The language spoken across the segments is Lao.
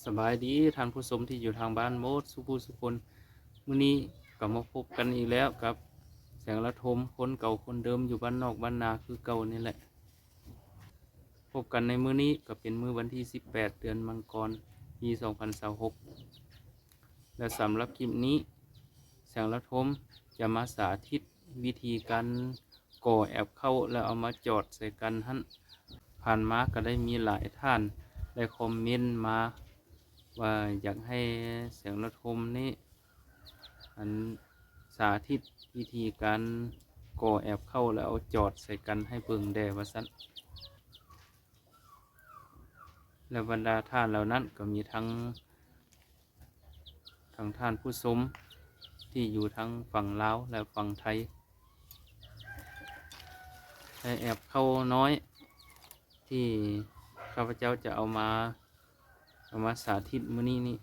ສະບາຍດີທ່ານຜູ້ຊົມທີ່ຢູ່ທາງບ້ານໝົດສູ່ຜູ້ສູ່ຄົນ. ມື້ນີ້ກໍມາພົບກັນອີກແລ້ວກັບແສງລະທົມ ຄົນເກົ່າຄົນເດີມ ຢູ່ບ້ານນອກບ້ານນາຄືເກົ່ານີ້ແຫຼະ. ພົບກັນໃນມື້ນີ້ກໍເປັນມື້ວັນທີສິບແປດ ເດືອນມັງກອນ ປີສອງພັນຊາວຫົກ ແລະ ສຳລັບຄລິບນີ້ ແສງລະທົມຈະມາສາທິດວິທີການກໍ່ແອບເຂົ້າ ແລ້ວເອົາມາຈອດໃສ່ກັນຫັ້ນ. ຜ່ານມາກໍໄດ້ມີຫຼາຍທ່ານໄດ້ຄອມເມັນມາວ່າຢາກໃຫ້ແສງລະທົມນີ້ ອັນ ສາທິດວິທີການກໍ່ແອບເຂົ້າ ແລ້ວເອົາຈອດໃສ່ກັນໃຫ້ເບິ່ງແດ່ວ່າຊັ້ນ. ແລະ ບັນດາທ່ານເຫຼົ່ານັ້ນກໍມີທັງ ທັງທ່ານຜູ້ຊົມທີ່ຢູ່ທັງຝັ່ງລາວ ແລະ ຝັ່ງໄທ. ແລະ ແອບເຂົ້ານ້ອຍທີ່ຂ້າພະເຈົ້າຈະເອົາມາ ເອົາມາສາທິດມື້ນີ້ນີ້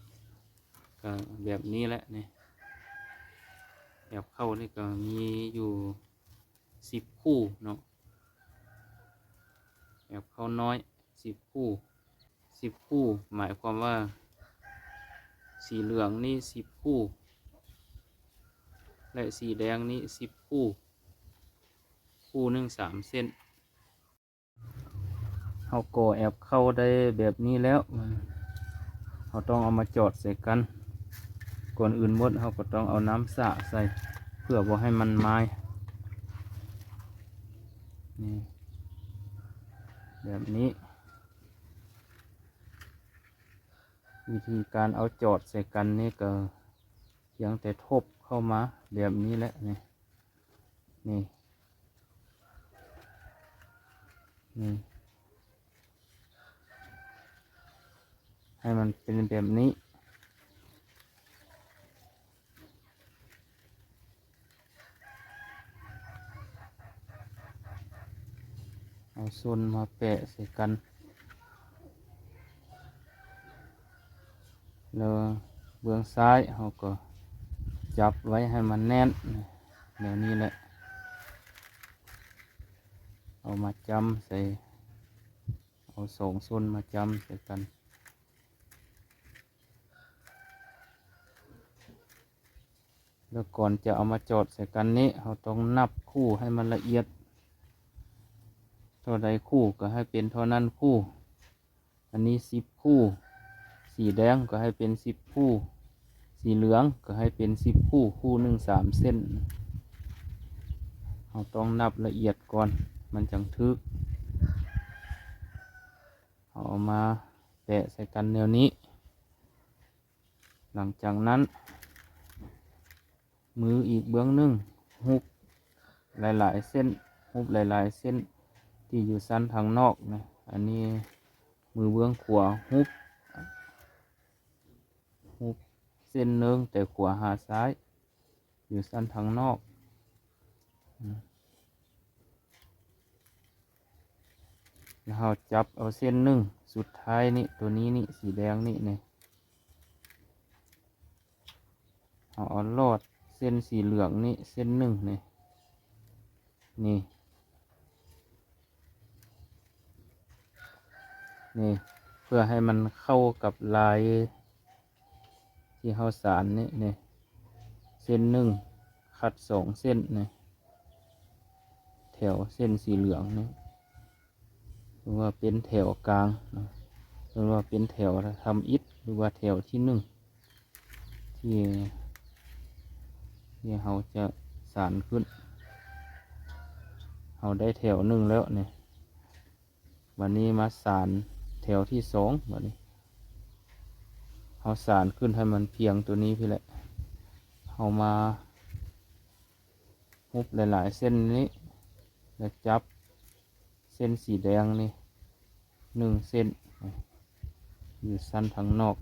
ກໍແບບນີ້ແຫຼະນີ້. ແອບເຂົ້ານີ້ກໍມີຢູ່ສິບຄູ່ເນາະ. ແອບເຂົ້ານ້ອຍສິບຄູ່ ສິບຄູ່ ໝາຍຄວາມວ່າ ສີເຫຼືອງນີ້ສິບຄູ່ ແລະ ສີແດງນີ້ສິບຄູ່ ຄູ່ໜຶ່ງສາມເສັ້ນ. ເຮົາກໍແອບເຂົ້າໄດ້ແບບນີ້ແລ້ວ ເຮົາຕ້ອງເອົາມາຈອດໃສ່ກັນ. ກ່ອນອື່ນໝົດເຮົາກໍຕ້ອງເອົານ້ຳສະໃສ່ ເພື່ອບໍ່ໃຫ້ມັນມາຍ ນີ້ ແບບນີ້. ວິທີການເອົາຈອດໃສ່ກັນນີ້ກໍພຽງແຕ່ທົບເຂົ້າມາແບບນີ້ແຫຼະ ນີ້ ນີ້ ນີ້ ໃຫ້ມັນເປັນແບບນີ້. ເອົາສົ້ນມາແປະໃສ່ກັນ ແລ້ວເບື້ອງຊ້າຍເຮົາກໍຈັບໄວ້ໃຫ້ມັນແໜ້ນ ແນວນີ້ແຫຼະ. ເອົາມາຈ້ຳໃສ່ ເອົາສອງສົ້ນມາຈ້ຳໃສ່ກັນ. ແລ້ວກ່ອນຈະເອົາມາຈອດໃສ່ກັນນີ້ ເຮົາຕ້ອງນັບຄູ່ໃຫ້ມັນລະອຽດ ເທົ່າໃດຄູ່ກໍໃຫ້ເປັນເທົ່ານັ້ນຄູ່. ອັນນີ້ສິບຄູ່ ສີແດງກໍໃຫ້ເປັນສິບຄູ່ ສີເຫຼືອງກໍໃຫ້ເປັນສິບຄູ່ ຄູ່ໜຶ່ງສາມເສັ້ນ. ເຮົາຕ້ອງນັບລະອຽດກ່ອນ ມັນຈັ່ງຖືກ. ເຮົາເອົາມາແປະໃສ່ກັນແນວນີ້. ຫຼັງຈາກນັ້ນ ມືອີກເບື້ອງໜຶ່ງ ຮຸບຫຼາຍໆເສັ້ນ ຮຸບຫຼາຍໆເສັ້ນທີ່ຢູ່ຊັ້ນທາງນອກນະ. ອັນນີ້ມືເບື້ອງຂວາ ຮຸບ ຮຸບເສັ້ນໜຶ່ງແຕ່ຂວາຫາຊ້າຍ ຢູ່ຊັ້ນທາງນອກ. ແລ້ວເຮົາຈັບເອົາເສັ້ນໜຶ່ງສຸດທ້າຍນີ້ ຕົວນີ້ນີ້ ສີແດງນີ້ນີ້ ເຮົາເອົາລອດເສັ້ນສີເຫຼືອງນີ້ເສັ້ນໜຶ່ງນີ້ ນີ້ ນີ້ ເພື່ອໃຫ້ມັນເຂົ້າກັບລາຍ ທີ່ເຮົາສານນີ້ ນີ້ ເສັ້ນໜຶ່ງ ຄັດສອງເສັ້ນນີ້ ແຖວເສັ້ນສີເຫຼືອງນີ້ ເອີ້ນວ່າເປັນແຖວກາງນະ ເອີ້ນວ່າເປັນແຖວທຳອິດ ຫຼືວ່າແຖວທີໜຶ່ງ ທີ່ ທີ່ເຮົາຈະສານຂຶ້ນ. ເຮົາໄດ້ແຖວໜຶ່ງແລ້ວນີ້. ບັດນີ້ມາສານແຖວທີສອງ ບັດນີ້ເຮົາສານຂຶ້ນໃຫ້ມັນພຽງຕົວນີ້ພີ້ແຫຼະ. ເຮົາມາຮຸບຫຼາຍໆເສັ້ນນີ້ ແລ້ວຈັບເສັ້ນສີແດງນີ້ໜຶ່ງເສັ້ນ ຢູ່ຊັ້ນທາງນອກ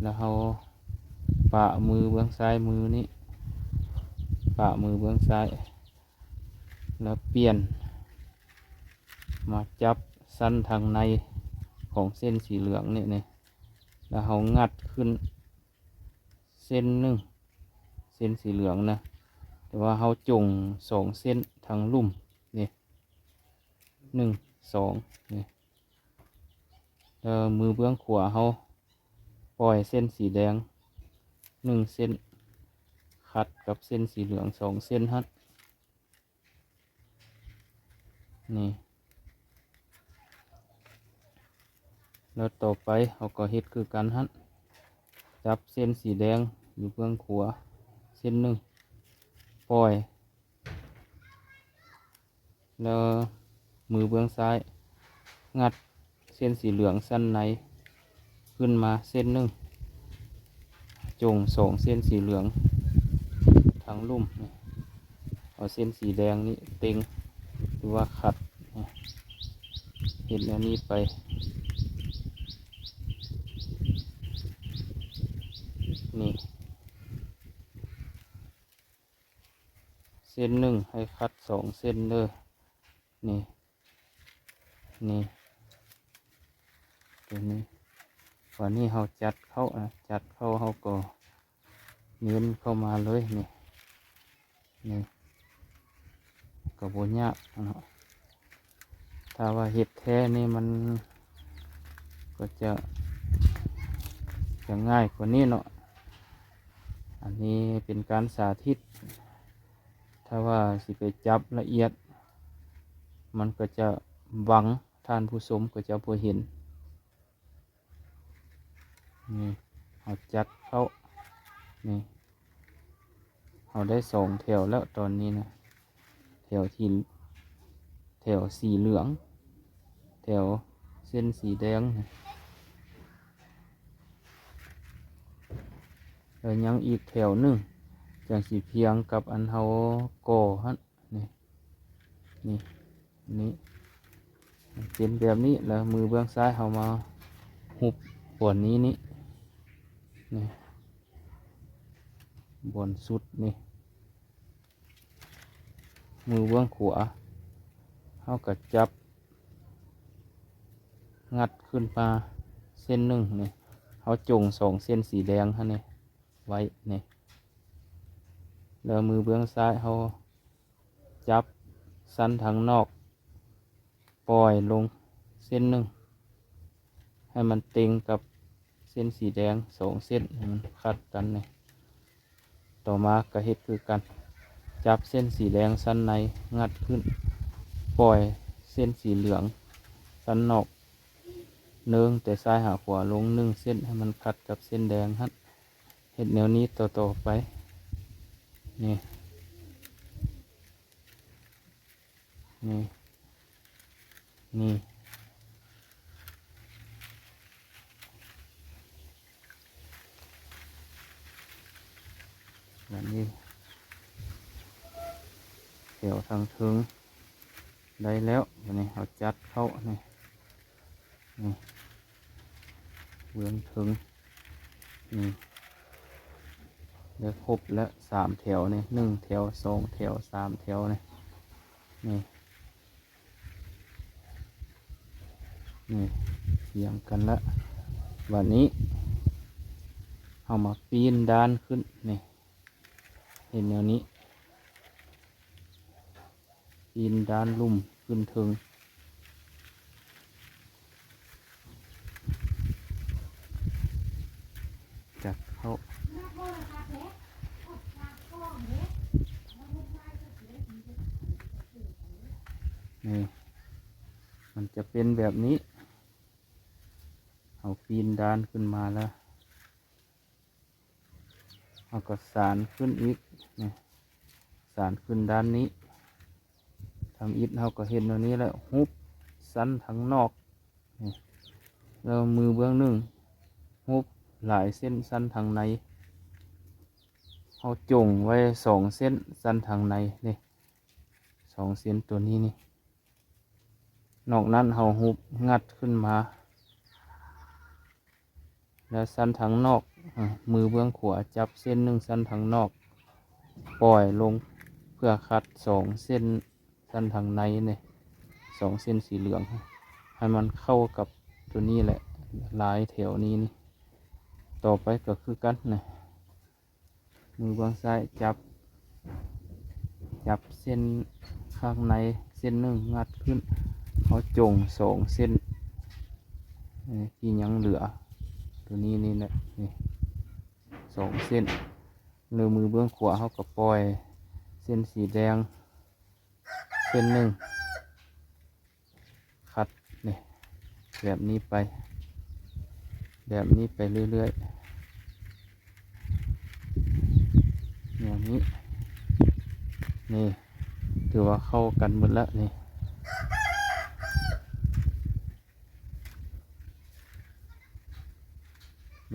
ແລ້ວເຮົາປະມືເບື້ອງຊ້າຍມືນີ້ ປະມືເບື້ອງຊ້າຍ ແລ້ວປ່ຽນມາຈັບຊັ້ນທາງໃນຂອງເສັ້ນສີເຫຼືອງນີ້ ນີ້ ແລ້ວເຮົາງັດຂຶ້ນເສັ້ນໜຶ່ງ ເສັ້ນສີເຫຼືອງນະ ແຕ່ວ່າເຮົາຈົງສອງເສັ້ນທາງລຸ່ມນີ້ ໜຶ່ງ ສອງ ນີ້. ແລ້ວມືເບື້ອງຂວາເຮົາປ່ອຍເສັ້ນສີແດງໜຶ່ງເສັ້ນ ຂັດກັບເສັ້ນສີເຫຼືອງສອງເສັ້ນຫັ້ນ ນີ້. ແລ້ວຕໍ່ໄປເຮົາກໍເຮັດຄືກັນຫັ້ນ ຈັບເສັ້ນສີແດງຢູ່ເບື້ອງຂວາເສັ້ນໜຶ່ງ ປ່ອຍ ແລ້ວມືເບື້ອງຊ້າຍງັດເສັ້ນສີເຫຼືອງຊັ້ນໃນຂຶ້ນມາເສັ້ນໜຶ່ງ ຈົ່ງສອງເສັ້ນສີເຫຼືອງທາງລຸ່ມ ເອົາເສັ້ນສີແດງນີ້ເຕັງ ຫຼືວ່າຂັດ ເຮັດແນວນີ້ໄປ ນີ້ ເສັ້ນໜຶ່ງໃຫ້ຂັດສອງເສັ້ນເດີ ນີ້ ນີ້ ຕົວນີ້ ບາດນີ້ເຮົາຈັດເຂົ້ານະ ຈັດເຂົ້າ ເຮົາກໍເໜັນເຂົ້າມາເລີຍ ນີ້ ນີ້ ກໍບໍ່ຍາກເນາະ. ຖ້າວ່າເຮັດແທ້ນີ້ມັນກໍຈະ ຈະງ່າຍກວ່ານີ້ເນາະ. ອັນນີ້ເປັນການສາທິດ ຖ້າວ່າຊິໄປຈັບລະອຽດ ມັນກໍຈະບັງ ທ່ານຜູ້ຊົມກໍຈະບໍ່ເຫັນ. ນີ້ ເຮົາຈັດເຂົ້າ ນີ້ ເຮົາໄດ້ສອງແຖວແລ້ວຕອນນີ້ນະ ແຖວທີ່ ແຖວສີເຫຼືອງ ແຖວເສັ້ນສີແດງ ແລ້ວຍັງອີກແຖວໜຶ່ງ ຈັ່ງຊິພຽງກັບອັນເຮົາກໍ່ຫັ້ນ ນີ້ ນີ້ ນີ້ ເປັນແບບນີ້ ແລ້ວມືເບື້ອງຊ້າຍເຮົາມາຮຸບບ່ອນນີ້ ນີ້ ນີ້ ບ່ອນສຸດນີ້ ມືເບື້ອງຂວາເຮົາກໍຈັບ ງັດຂຶ້ນມາເສັ້ນໜຶ່ງ ນີ້ ເຮົາຈົ່ງສອງເສັ້ນສີແດງຫັ້ນນີ້ໄວ້ ນີ້ ແລ້ວມືເບື້ອງຊ້າຍເຮົາ ຈັບຊັ້ນທາງນອກ ປ່ອຍລົງເສັ້ນໜຶ່ງ ໃຫ້ມັນເຕັງກັບເສັ້ນສີແດງສອງເສັ້ນ ໃຫ້ມັນຂັດກັນນີ້. ຕໍ່ມາກໍເຮັດຄືກັນ ຈັບເສັ້ນສີແດງຊັ້ນໃນງັດຂຶ້ນ ປ່ອຍເສັ້ນສີເຫຼືອງຊັ້ນນອກ ເນີ່ງແຕ່ຊ້າຍຫາຂວາລົງໜຶ່ງເສັ້ນ ໃຫ້ມັນຂັດກັບເສັ້ນແດງຫັ້ນ. ເຮັດແນວນີ້ຕໍ່ໆໄປ ນີ້ ນີ້ ນີ້ ແບບນີ້ ແຖວທາງເທິງໄດ້ແລ້ວ. ບາດນີ້ເຮົາຈັດເຂົ້າ ນີ້ ນີ້ ເບື້ອງເທິງ ນີ້ ໄດ້ຄົບແລ້ວສາມແຖວນີ້ ໜຶ່ງແຖວ ສອງແຖວ ສາມແຖວນີ້ ນີ້ ນີ້ ຮຽງກັນແລ້ວ. ບາດນີ້ເຮົາມາປີ້ນດ້ານຂຶ້ນ ນີ້ ເຮັດແນວນີ້ ປີ້ນດ້ານລຸ່ມຂຶ້ນເທິງ ຈັດເຂົ້າ ນີ້ ມັນຈະເປັນແບບນີ້. ເຮົາປີ້ນດ້ານຂຶ້ນມາແລ້ວ ເຮົາກໍສານຂຶ້ນອີກ ນີ້ ສານຂຶ້ນດ້ານນີ້. ທຳອິດເຮົາກໍເຮັດແນວນີ້ແຫຼະ ຮຸບຊັ້ນທາງນອກ ນີ້ ແລ້ວມືເບື້ອງໜຶ່ງ ຮຸບຫຼາຍເສັ້ນຊັ້ນທາງໃນ ເຮົາຈົ່ງໄວ້ສອງເສັ້ນຊັ້ນທາງໃນ ນີ້ ສອງເສັ້ນຕົວນີ້ ນີ້. ນອກນັ້ນເຮົາຮຸບງັດຂຶ້ນມາ ແລ້ວຊັ້ນທາງນອກ ອາ ມືເບື້ອງຂວາຈັບເສັ້ນໜຶ່ງຊັ້ນທາງນອກ ປ່ອຍລົງເພື່ອຂັດສອງເສັ້ນຊັ້ນທາງໃນນີ້ ສອງເສັ້ນສີເຫຼືອງ ໃຫ້ມັນເຂົ້າກັບຕົວນີ້ແຫຼະ ລາຍແຖວນີ້ນີ້. ຕໍ່ໄປກໍຄືກັນນະ. ມືເບື້ອງຊ້າຍຈັບ ຈັບເສັ້ນຂ້າງໃນເສັ້ນໜຶ່ງງັດຂຶ້ນ ເຮົາຈົ່ງສອງເສັ້ນ ນີ້ທີ່ຍັງເຫຼືອ ຕົວນີ້ນີ້ແຫຼະ ນີ້ສອງເສັ້ນ. ແລ້ວມືເບື້ອງຂວາເຮົາກໍປ່ອຍເສັ້ນສີແດງເສັ້ນໜຶ່ງ ຂັດນີ້ ແບບນີ້ໄປ ແບບນີ້ໄປເລື້ອຍໆ ແນວນີ້. ນີ້ຖືວ່າເຂົ້າກັນໝົດແລ້ວນີ້.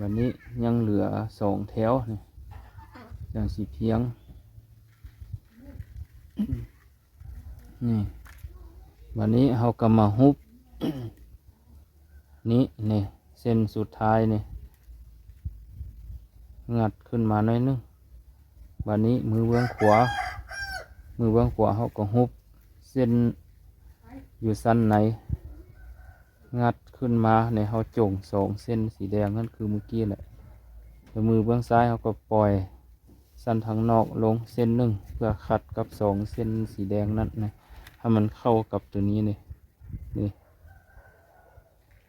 ບັດນີ້ຍັງເຫຼືອສອງແຖວນີ້ ຈັ່ງຊິພຽງ. ນີ້ ບັດນີ້ເຮົາກໍມາຫຸບ ນີ້ ນີ້ ເສັ້ນສຸດທ້າຍນີ້ ງັດຂຶ້ນມາໜ້ອຍໜຶ່ງ. ບັດນີ້ມືເບື້ອງຂວາ ມືເບື້ອງຂວາເຮົາກໍຫຸບເສັ້ນຢູ່ຊັ້ນໃນ ງັດຂຶ້ນມາໃນ ເຮົາຈົງສອງເສັ້ນສີແດງນັ້ນຄືມື້ກີ້ແຫຼະ. ແລ້ວມືເບື້ອງຊ້າຍເຮົາກໍປ່ອຍຊັ້ນທາງນອກລົງເສັ້ນໜຶ່ງ ເພື່ອຂັດກັບສອງເສັ້ນສີແດງນັ້ນນະ ໃຫ້ມັນເຂົ້າກັບຕົວນີ້ນີ້. ນີ້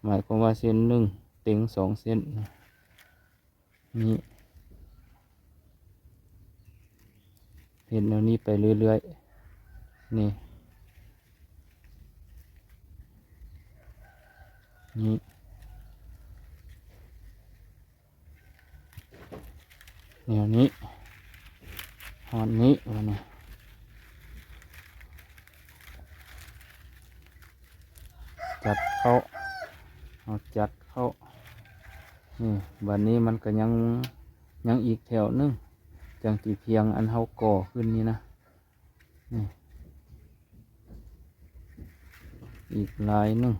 ໝາຍຄວາມວ່າເສັ້ນໜຶ່ງເຕັງສອງເສັ້ນ. ນີ້ ເຮັດແນວນີ້ໄປເລື້ອຍໆ ນີ້ ນີ້ ແນວນີ້ ຮອດນີ້ ບັດນີ້ ຈັດເຂົ້າ ເຮົາຈັດເຂົ້າ. ນີ້ ບັດນີ້ມັນກໍຍັງ ຍັງອີກແຖວໜຶ່ງ ຈັ່ງຊິພຽງອັນເຮົາກໍ່ຂຶ້ນນີ້ນະ. ນີ້ ອີກລາຍໜຶ່ງ.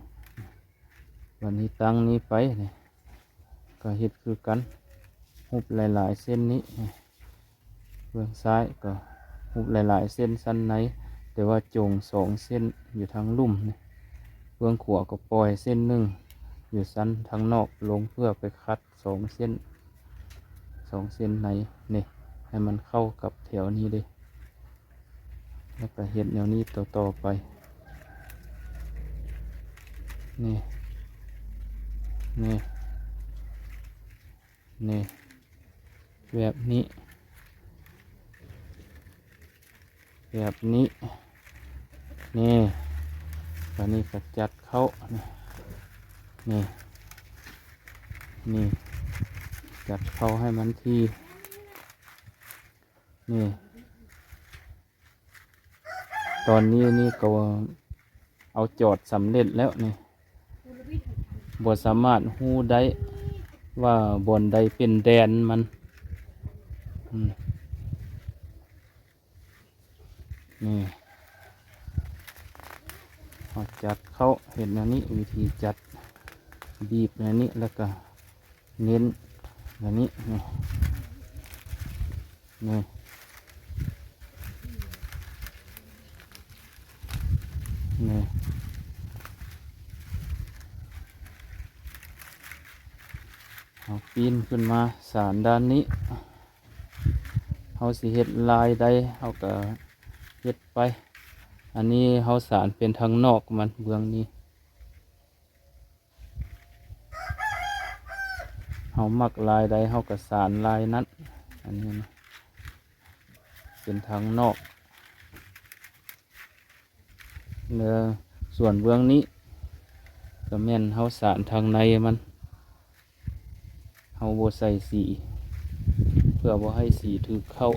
ບັດນີ້ຕັ້ງນີ້ໄປນີ້ ກໍເຮັດຄືກັນ ຫຸບຫຼາຍໆເສັ້ນນີ້. ນີ້ ເບື້ອງຊ້າຍກໍຫຸບຫຼາຍໆເສັ້ນຊັ້ນໃນ ແຕ່ວ່າຈົງສອງເສັ້ນຢູ່ທາງລຸ່ມນີ້. ເບື້ອງຂວາກໍປ່ອຍເສັ້ນໜຶ່ງຢູ່ຊັ້ນທາງນອກລົງ ເພື່ອໄປຂັດສອງເສັ້ນ ສອງເສັ້ນໃນນີ້ ໃຫ້ມັນເຂົ້າກັບແຖວນີ້ເດ້. ແລ້ວກໍເຮັດແນວນີ້ຕໍ່ໆໄປ ນີ້ ນີ້ ນີ້ ແບບນີ້ ແບບນີ້ ນີ້. ບາດນີ້ກໍຈັດເຂົ້າ ນີ້ ນີ້ ນີ້ ຈັດເຂົ້າໃຫ້ມັນທີ່ ນີ້. ຕອນນີ້ນີ້ກໍເອົາຈອດສຳເລັດແລ້ວນີ້ ບໍ່ສາມາດຮູ້ໄດ້ວ່າບ່ອນໃດເປັນແດນມັນ. ອືມ ນີ້ ເຮົາຈັດເຂົ້າ ເຮັດແນວນີ້ ວິທີຈັດ ບີບແນວນີ້ ແລ້ວກໍ ເນັ້ນແບບນີ້ ນີ້ ນີ້ ນີ້ ເຮົາປີນຂຶ້ນມາສານດ້ານນີ້ ເຮົາຊິເຮັດລາຍໃດເຮົາກໍເຮັດໄປ. ອັນນີ້ເຮົາສານເປັນທາງນອກມັນ ເບື້ອງນີ້. ເຮົາມັກລາຍໃດເຮົາກໍສານລາຍນັ້ນ. ອັນນີ້ນະ ເປັນທາງນອກ ແລະ ສ່ວນເບື້ອງນີ້ກໍແມ່ນເຮົາສານທາງໃນມັນ. ເຮົາບໍ່ໃສ່ສີ ເພື່ອບໍ່ໃຫ້ສີຖືກເຂົ້າ.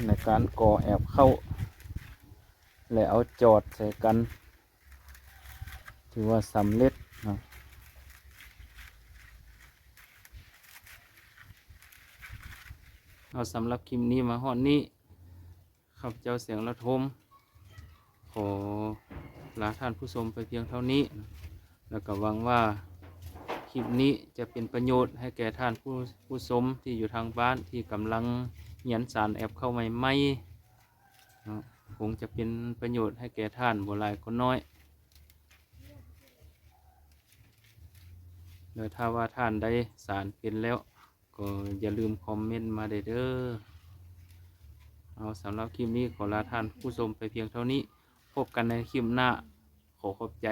ໃນການກໍ່ແອບເຂົ້າ ແລະ ເອົາຈອດໃສ່ກັນ ຖືວ່າສຳເລັດເນາະ. ເອົາ ສຳລັບຄລິບນີ້ມາຮອດນີ້ ຂ້າພະເຈົ້າ ແສງລະທົມ ຂໍລາທ່ານຜູ້ຊົມໄປພຽງເທົ່ານີ້ ແລ້ວກໍຫວັງວ່າຄລິບນີ້ຈະເປັນປະໂຫຍດໃຫ້ແກ່ທ່ານຜູ້ ຜູ້ຊົມທີ່ຢູ່ທາງບ້ານ ທີ່ກຳລັງຮຽນສານແອບເຂົ້າໃໝ່ໆເນາະ. ຄົງຈະເປັນປະໂຫຍດໃຫ້ແກ່ທ່ານບໍ່ຫຼາຍກໍໜ້ອຍ. ແລະ ຖ້າວ່າທ່ານໃດສານເປັນແລ້ວ ກໍຢ່າລືມຄອມເມັນມາໄດ້ເດີ. ເອົາ ສຳລັບຄລິບນີ້ຂໍລາທ່ານຜູ້ຊົມໄປພຽງເທົ່ານີ້. ພົບກັນໃນຄລິບໜ້າ. ຂໍຂອບໃຈ.